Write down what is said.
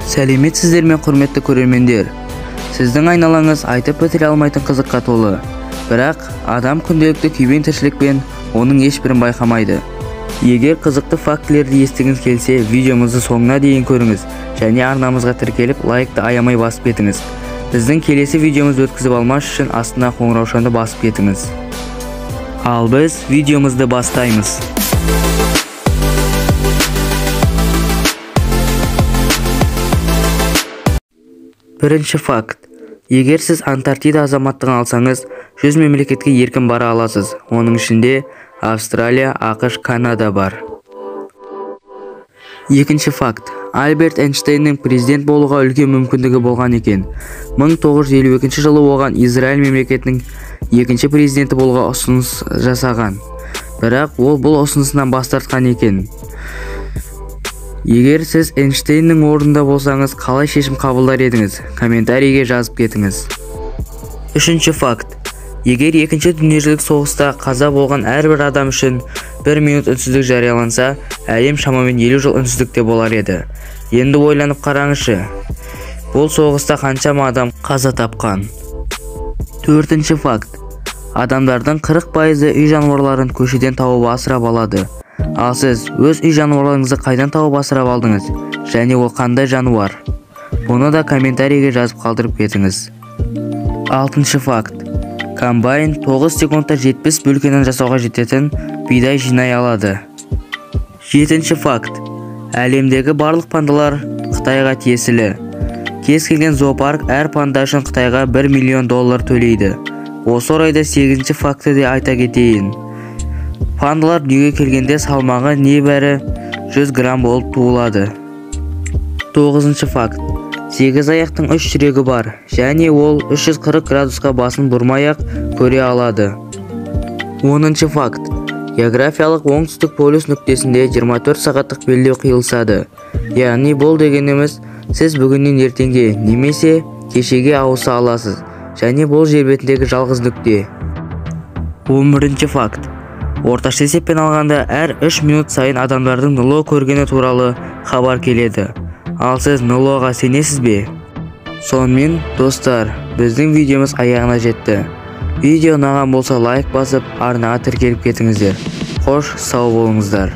Сәлеметсіздер ме, құрметті көрермендер? Сіздің айналаңыз айтып бітіре алмайтын қызыққа толы. Бірақ адам күнделікті күйбең тіршілікпен оның ешбірін байқамайды. Егер қызықты фактілерді естігіңіз келсе, видеомызды соңына дейін көріңіз және арнамызға тіркеліп, лайкты аямай басып кетіңіз. Біздің келесі видеомызды өткізіп алмас үшін астына қоңыраушаны басып кетіңіз. Ал біз видеомызды бастаймыз. Бірінші факт. Егер сіз Антарктида азаматтығын алсаңыз, 100 мемлекетке еркін бара аласыз. Оның ішінде Австралия, АҚШ, Канада бар. Екінші факт. Альберт Эйнштейннің президент болуға үлкен мүмкіндігі болған екен. 1952 жылы оған Израиль мемлекетінің екінші президенті болуға ұсыныс жасаған. Бірақ ол бұл ұсынысынан бас тартқан екен. Егер сіз Эйнштейннің орнында болсаңыз, қалай шешім қабылдар едіңіз? Комментарийге жазып кетіңіз. Үшінші факт. Егер екінші дүниежүзілік соғыста қаза болған әрбір адам үшін 1 минут үнсіздік жарияланса, әлем шамамен 50 жыл үнсіздікте болар еді. Енді ойланып қараңызшы. Бұл соғыста қаншама адам қаза тапқан? Төртінші факт. Адамдардың 40%-ы үй жануарларын көшеден тауып асырап алады. Ал сіз өз үй жануарларыңызды қайдан тауып асырап алдыңыз? Және ол қандай жануар? Бұны да комментарийге жазып қалдырып кетіңіз. Алтыншы факт. Комбайн 9 секундта 70 бөлкені жасауға жететін бидай жинай алады. Жетінші факт. Әлемдегі барлық пандалар Қытайға тиесілі. Кез келген зоопарк әр панда үшін Қытайға 1 миллион доллар төлейді. Осы орайда 8-ші факті де айта кетейін. Пандалар дүниеге келгенде салмағы небәрі 100 грамм болып туылады. 9-шы факт. 8 аяқтың 3 жүрегі бар, және ол 340 градусқа басын бұрмай-ақ көре алады. 10-шы факт. Географиялық оңтүстік полюс нүктесінде 24 сағаттық белдеу қиылысады. Яғни бұл дегеніміз, сіз бүгіннен ертеңге немесе кешеге ауыса аласыз, және бұл жер бетіндегі жалғыз нүкте. 11-ші факт. Орташа есеппен алғанда әр 3 минут сайын адамдардың НЛО көргені туралы хабар келеді. Ал сіз НЛО-ға сенесіз бе? Сонымен, достар, біздің видеомыз аяғына жетті. Видео ұнаған болса лайк басып, арнаға тіркеліп кетіңіздер. Қош, сау болыңыздар.